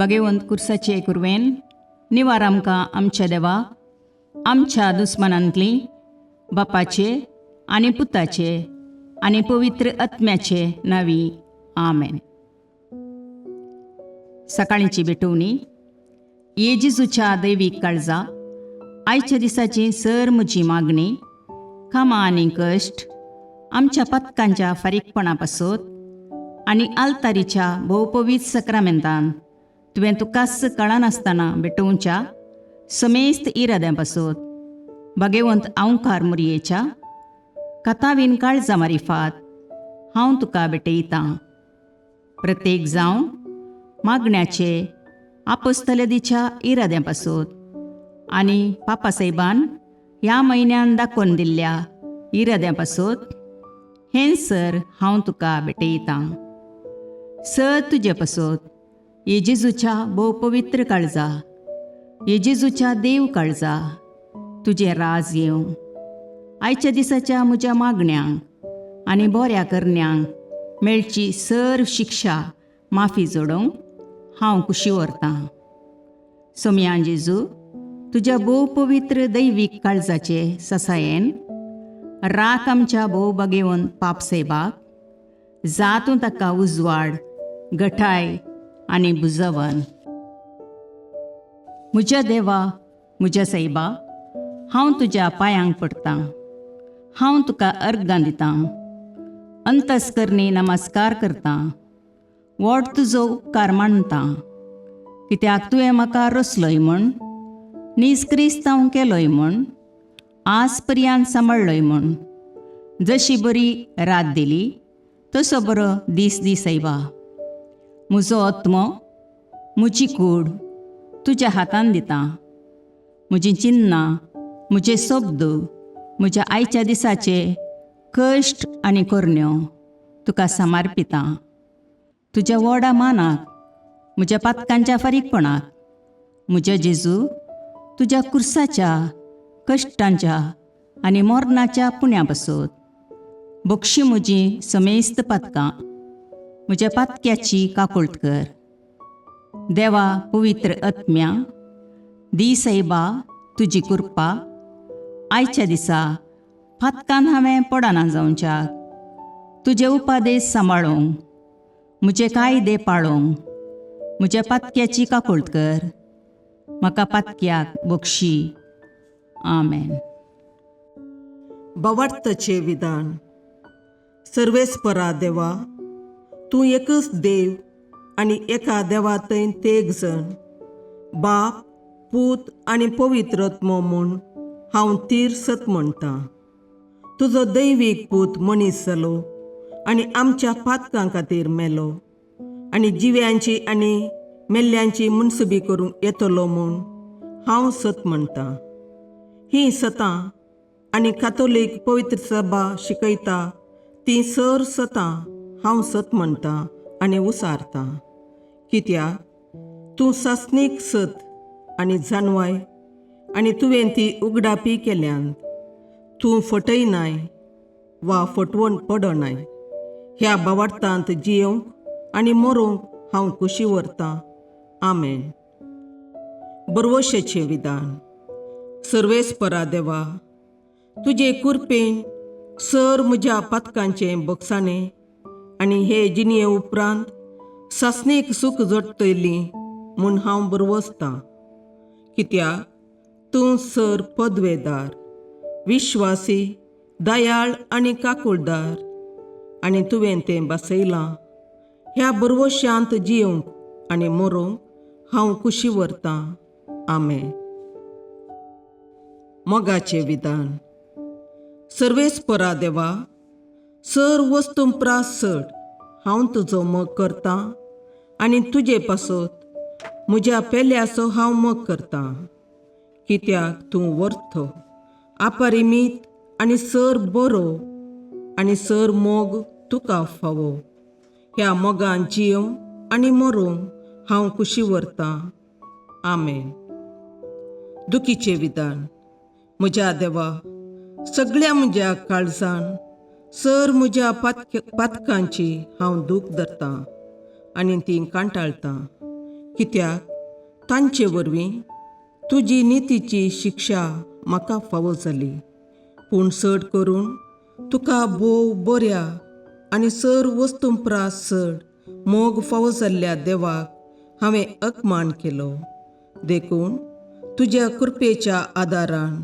भगेवंत कुर्साचे कुरवेन निवार आमकां आमच्या देवा, आमच्या दुस्मानांतली बापाचे आनी पुताचे आनी पवित्र आत्म्याचे नावी, आमेन. सकाळीची भेटवणी. ये जेजूच्या दैवीक काळजा, आयच्या दिसाची सर म्हजी मागणी, कामां आनी कश्ट आमच्या पातकांच्या फारीकपणा पासत आनी आल्तारीच्या भोवपवीत सक्रामेंतान तुवें तुकाच कळनासतना भेटोवच्या समेस्त इराद्यां पासत भगेवंत आंवकार मुरयेच्या कथावीन काळजा मारिफात हांव तुका भेटयतां. प्रत्येक जावन मागण्याचे आपोस्तलदीच्या इराद्यां पासत आनी पापासाहेबान ह्या म्हयन्यान दाखोवन दिल्ल्या इराद्यां पासत हें सर हांव तुका भेटयतां. सर तुजे पासत ये जेजूच्या भोव पवित्र काळजा, ये जेजूच्या देव काळजा, तुजें राज येवं. आयच्या दिसाच्या म्हज्या मागण्यांक आनी बऱ्या करण्यांक मेळची सर शिक्षा माफी जोडोवंक हांव कुशी व्हरतां. सोमयान जेजू, तुज्या भोव पवित्र दैवीक काळजाचे ससायेन राख आमच्या भोव बागेवन पाप सेबाक, जातूं ताका उजवाड, गठाय आनी बुजवन. म्हज्या देवा, म्हज्या सायबा, हांव तुज्या पांयांक पडटां. हांव तुका अर्गां दितां, अंतस्करणी नमस्कार करतां, व्हड तुजो उपकार मानतां, कित्याक तुवें म्हाका रचलोय म्हूण, नीज क्रिस्तांव केलोय म्हूण, आज पर्यंत सांबाळ्ळोय म्हूण. जशी बरी रात दिली तसो बरो दीस दी सायबा. म्हजो आत्मो, म्हजी कूड तुज्या हातान दितां. म्हजीं चिन्नां, म्हजे शब्द, म्हज्या आयच्या दिसाचे कश्ट आनी करण्यो तुका समर्पितां. तुज्या व्हडा मानाक, म्हज्या पातकांच्या फारीकपणाक, म्हज्या जेजू, तुज्या कुर्साच्या कश्टांच्या आनी मरणाच्या पुण्या पासत बक्षी म्हजी समेस्त पातकां. म्हज्या पातक्याची काकुळट कर. देवा, पवित्र आत्म्या, दी सायबा तुजी कृपा आयच्या दिसा पातकान हांवें पडना जावच्याक, तुजे उपादेश सांबाळूंक, म्हजे कायदे पाळूंक. म्हज्या पातक्याची काकुळट कर. म्हाका पातक्याक बक्षी. आमेन. भावार्थाचें विधान. सर्वेस्परा देवा, तूं एकच देव आनी एका देवा थंय तेग जण, बाप, पूत आनी पवित्र आत्मो म्हूण हांव तीर सत म्हणटा. तुजो दैवीक पूत मनीस जालो आनी आमच्या पातकां खातीर मेलो आनी जिव्यांची आनी मेल्ल्यांची मुनसुबी करूंक येतलो म्हूण हांव सत म्हणटा. हीं सतां आनी कातोलीक पवित्र सभा शिकयता ती सर सतां हांव सत म्हणटा आनी उसारता, कित्याक तूं सासणीक सत आनी जाणवाय आनी तुवें ती उगडापी केल्यान. तूं फटयनाय वा फटवण पडनाय. ह्या भावार्थांत जियोवंक आनी मरोंक हांव कुशी व्हरतां. आमेन. बरवशेचें विधान. सर्वेस्परा देवा, तुजे कुरपेन सर म्हज्या पातकांचें बक्षाणें आनी हे जिणये उपरांत सासणीक सूख जोडटली म्हूण हांव बरवसतां, कित्याक तूं सर पदवेदार, विश्वासी, दयाळ आनी काकुळदार आनी तुवें तें बसयलां. ह्या बरवशांत जियोवंक आनी मरोंक हांव कुशी व्हरतां. आमेन. मोगाचें विधान. सर्वेस्परा देवा, सर वस्तू प्रास चड हांव तुजो मोग करतां आनी तुजे पासत म्हज्या पेल्याचो हांव मोग करतां, कित्याक तूं वर्थ, अपरिमीत आनी सर बरो आनी सर मोग तुका फावो. ह्या मोगान जियोवंक आनी मरोंक हांव कुशी व्हरतां. आमेन. दुखीचें विधान. म्हज्या देवा, सगळ्या म्हज्या काळजान सर म्हज्या पातकांची हांव दूख धरतां आनी ती कांटाळटां. कित्याक तांचे वरवीं तुजी नितीची शिक्षा म्हाका फावो जाली. पूण चड करून तुका भोव बऱ्या आनी सर वस्तूं प्रास चड मोग फावो जाल्ल्या देवाक हांवें अपमान केलो. देखून तुज्या कृपेच्या आदारान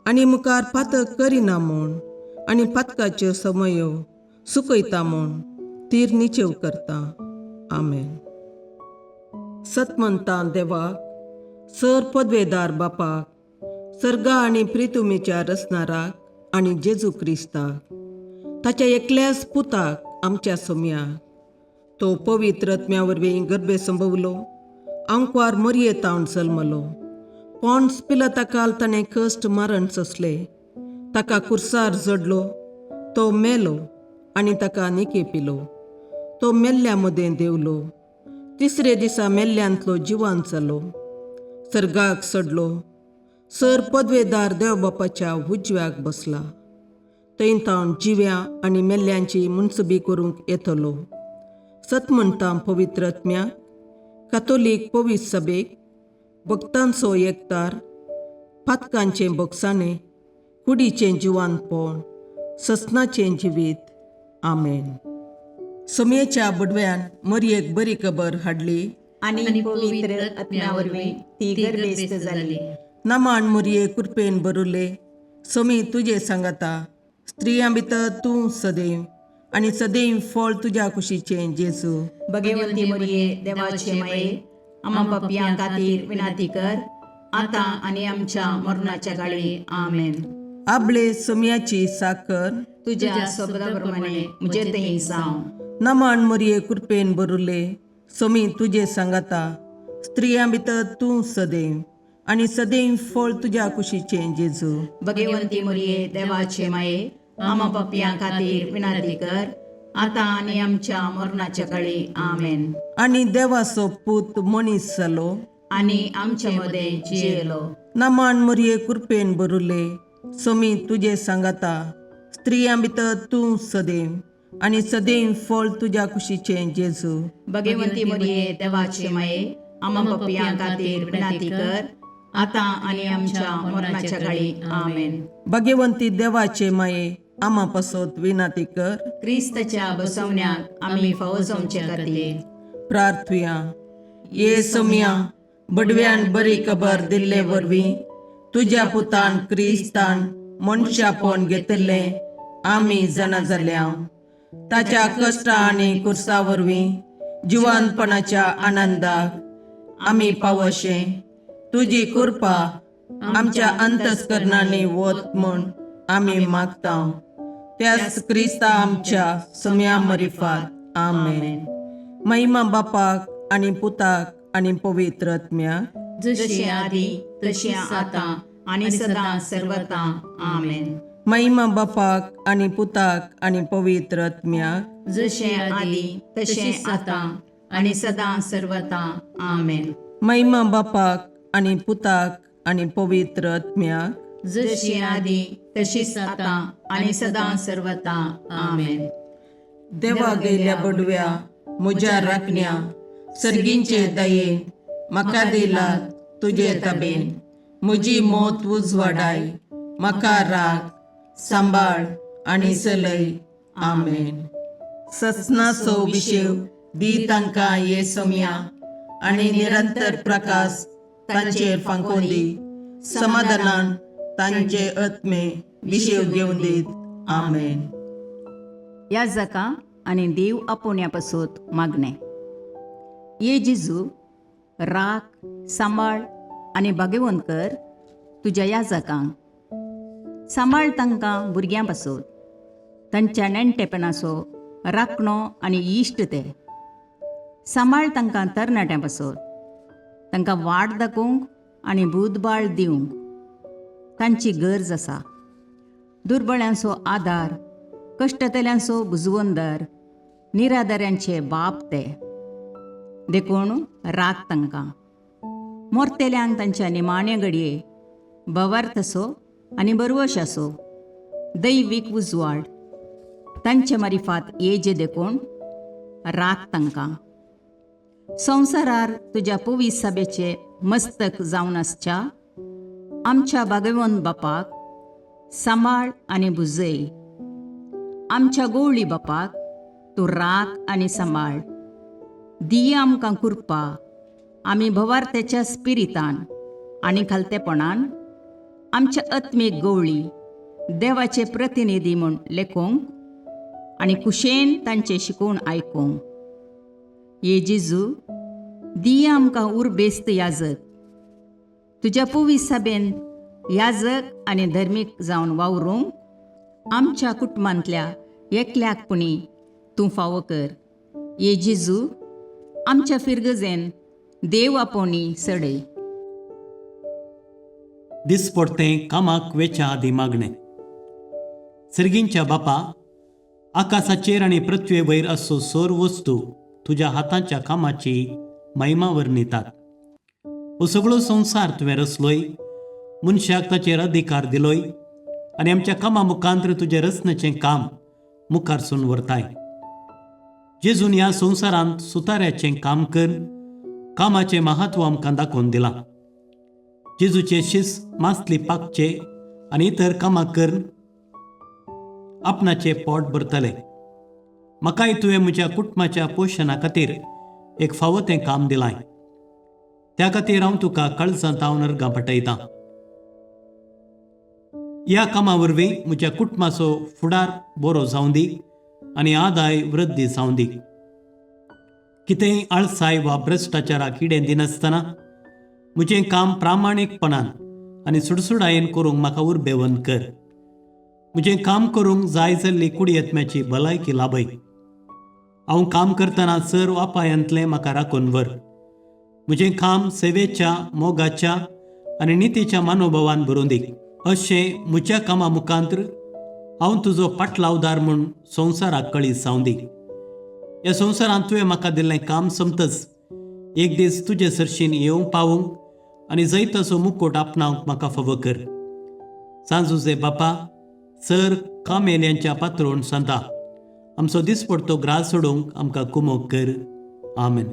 आनी मुखार पातक करिना म्हूण आनी पातकाच्यो समयो सुकयता म्हूण तीर निचेव करता. आमेन. सतमंतां देवाक, सर पदवेदार बापाक, सर्गा आनी प्रितुमेच्या रचणाराक आनी जेजू क्रिस्ताक, ताच्या एकल्याच पुताक आमच्या सोम्याक, तो पवित्र आत्म्या वरवीं गर्भे संभवलो, आंकवार मरयेतावन जल्मलो, पोंड्स पिलताकाल ताणें कश्ट मरण सोंसले, ताका कुर्सार जडलो, तो मेलो आनी ताका निके पिलो, तो मेल्ल्या मदें देंवलो, तिसरे दिसा मेल्ल्यांतलो जिवान जालो, सर्गाक चडलो, सर पदवेदार देव बापाच्या उजव्याक बसला, थंय तावन जिव्या आनी मेल्ल्यांची मुनसबी करूंक येतलो. सत म्हणटा पवित्र आत्म्याक, कातोलीक पवित्र सभेक, भक्तांचो एकतार, पातकांचें बोगसाणें, कुडीचें जिवानपण, ससनाचें जिवीत. आमेन. सोमयेच्या बुडव्यान मरयेक बरी खबर हाडली आनी पवित्र आत्म्या वरवीं ती गर्भेस्त जाली. नमान मुरये कृपेन बरुले, सोमी तुजे सांगाता, स्त्रियां भितर तूं सदैव आनी सदैव फळ तुज्या कुशीचें जेजू. भगवंती मरिये, देवाचे माये, आमा पापयां खातीर विनंती कर, आतां आनी आमच्या मरणाच्या काळी. आमेन. आबळे सोमयाची साकर तुज्या शब्दा प्रमाणे म्हजे थंय जावं. नमान मुरये कृपेन बरुले, सोमी तुजे सांगाता, स्त्रियां भितर तूं सदैव आनी सदैव फळ तुज्या कुशीचें जेजू. भगवंती मरिये, देवाचे माये, आमा पापयां खातीर विनंती कर, आतां आनी आमच्या मरणाच्या काळी. आमेन. आनी देवाचो पूत मनीस जालो आनी आमचे मदें जियेलो. नमान मुरये कृपेन बरुले, सोमी तुजे सांगाता, स्त्रियां भितर तूं सदैव आनी सदैव फळ तुज्या कुशीचें जेजू. भगवंती मरिये, देवाचे माये, आमा पापयां खातीर विनंती कर, आतां आनी आमच्या मरणाच्या काळी. आमेन. भगवंती देवाचे माये, आमा पासत विनंती कर. क्रिस्ताच्या बसवण्याक आमी फावो जावचे खातीर. प्रार्थुया. ये सोमया, बडव्यान बरी खबर दिल्ले वरवीं तुज्या पुतान क्रिस्तान मनशापण घेतिल्लें आमी जाणा जाल्या. ताच्या कश्टा आनी कुर्सा वरवीं जिवानपणाच्या आनंदाक आमी पावशे तुजी कृपा आमच्या अंतस्करणांनी वत म्हूण आमी मागता, त्याच क्रिस्ता आमच्या सम्या मरिफात. आमेन. महिमा बापाक आनी पुताक आनी पवित्र आत्म्याक, जशी आदी तशी आतां आनी सदां सर्वता. आमेन. महिमा बापाक आनी पुताक आनी पवित्र आत्म्याक, जशें आदी तशें आतां आनी सदां सर्वता. आमेन. महिमा बापाक आनी पुताक आनी पवित्र आत्म्याक, जशी आदी तशीच आतां आनी सदां सर्वता. आमेन. देवा गेल्या बडव्या म्हज्या राखण्या, सर्गींचे दयेन म्हाका दिला तुजे तबेन, म्हजी मोत उजवाडाय, म्हाका राख, सांबाळ आनी चलय. आमेन. ससनाचो विशेव दी तांकां ये सोम्या आनी निरंतर प्रकाश तांचेर फांकोवन दी, समाधानान तांचे आत्मे विशेव घेवन दीत. आमेन. ह्या जाका आनी देव आपोवण्या पासत मागणें. ये जेजू, राख, सांबाळ आनी भाग्यवंत कर तुज्या ह्या जाकांक. सांबाळ तांकां भुरग्यां पासत, तांच्या नेणटेपणाचो राखणो आनी इश्ट ते. सांबाळ तांकां तरणाट्यां पासत, तांकां वाट दाखोवंक आनी बुदबाळ दिवंक तांची गरज आसा. दुर्बळ्यांचो आदार, कश्टतल्यांचो बुजवंदर, निराधाऱ्यांचे बाप ते, देखून राख तांकां. मोरतेल्यांक तांच्या निमाण्या घडये भवार्थ आसो आनी बरवश आसो, दैवीक उजवाड तांचे मारिफात येजे, देखून राख तांकां. संवसारार तुज्या पवीस सभेचे मस्तक जावन आसच्या आमच्या भागवंत बापाक सांबाळ आनी भुजय. आमच्या गोवळी बापाक तूं राख आनी सांबाळ. दिया आमकां कृपा आमी भवार्थ्याच्या स्पिरितान आनी खालतेपणान आमच्या आत्मीक गवळी देवाचे प्रतिनिधी म्हूण लेखूंक आनी कुशेन तांचें शिकोवन आयकूंक. ये जेजू, दिया आमकां उर्बेस्त याजक, तुज्या पवीस सभेन याजक आनी धर्मीक जावन वावरूंक आमच्या कुटुंबांतल्या एकल्याक पुणी तूं फावो कर. ये जेजू, आमच्या फिरगजेन देव आपोवणी सडय. दिसपडतें कामाक वेच्या आदीं मागणें. सर्गींच्या बापा, आकाशाचेर आनी पृथ्वे वयर असो सोर वस्तू तुज्या हाताच्या कामाची महिमा वर्णितात. हो सगळो संवसार तुवें रचलोय, मनशाक ताचेर अधिकार दिलोय आनी आमच्या कामा मुखांत्र तुजें रचनेचें काम मुखारसून व्हरताय. जेजून ह्या संवसारांत सुताऱ्याचें काम कर कामाचें महत्व आमकां दाखोवन दिलां. जेजूचे शिस मासली पाकचे आनी इतर कामां करून आपणाचें पोट भरतले. म्हाकाय तुवें म्हज्या कुटुंबाच्या पोशणा खातीर एक फावो तें काम दिलां. त्या खातीर हांव तुका काळजांत हांव अर्गां पाठयतां. ह्या कामा वरवीं म्हज्या कुटुंबाचो फुडार बरो जावं दी आनी आदाय वृद्धी जावं दी. कितेंय आळसाय वा भ्रश्टाचाराक किडें दिनासतना म्हजें काम प्रामाणीकपणान आनी सुडसुडायेन करूंक म्हाका उर्बेवंत कर. म्हजें काम करूंक जाय जाल्ली कुडयेत्म्याची भलायकी लाभय. हांव काम करतना सर वापायांतलें म्हाका राखून व्हर. म्हजें काम सेवेच्या, मोगाच्या आनी नितीच्या मनोभावान भरून दी. अशें म्हज्या कामा मुखांत्र हांव तुजो पाटलावदार म्हूण संवसाराक कळीत जावं दी. ह्या संवसारांत तुवें म्हाका दिल्लें काम सोंपतच एक दीस तुजे सरशीन येवंक पावूंक आनी जैताचो मुकोट आपणावंक म्हाका फावो कर. सांजुजे बापा, सर कामेल्यांच्या पात्रोण सांता, आमचो दिसपडतो ग्रास सोडूंक आमकां कुमोक कर. आमेन.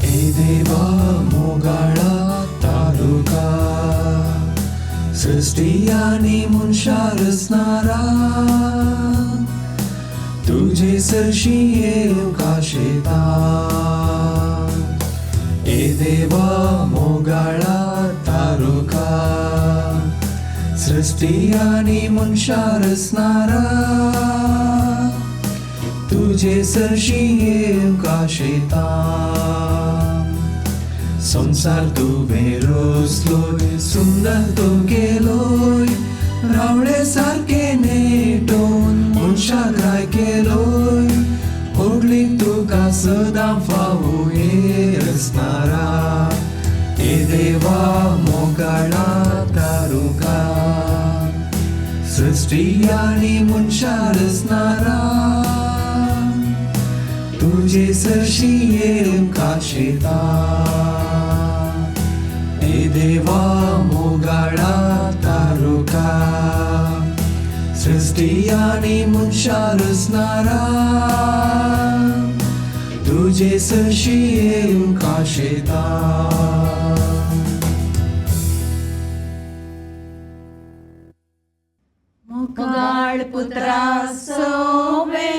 ए देवा मोगाळा तारुका, सृष्टी आनी मनशा रचणारा, तुजे सरशी येवंक आशेता. ए देवा मोगाळा तारुका, सृष्टी आनी मनशा रचणारा, तुजे सरशी येवंक आशेता. संवसार तुवें रचलोय, सुंदर तूं केलोय, रावळे सारके नेटोवन मनशाक राय केलोय. होगली तुका सदां फावो हे रचणारा, हे देवा मोगाळा तारुका, सृष्टी आनी मनशा रचणारा, तुजे सरशी येवंक आशेता. हे देवा मोगाळा तारुका, सृष्टी आनी मनशा रचणारा, तुजे सरशी येवंक आशेता. मोगाळ पुत्रा सोवे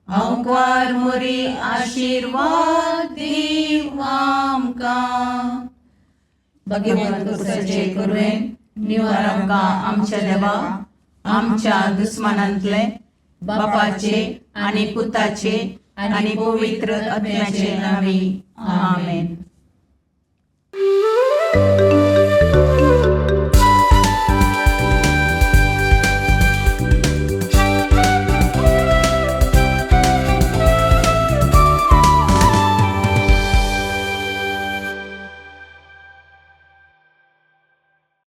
हांवकार मोरी आशिर्वाद दीव आमकां. भगवंत कुसाचे कुरवेन निवार आमकां आमच्या देवा आमच्या दुस्मानांतले बापाचे आनी पुताचे आनी पवित्र आत्म्याचे नांवी. आमेन.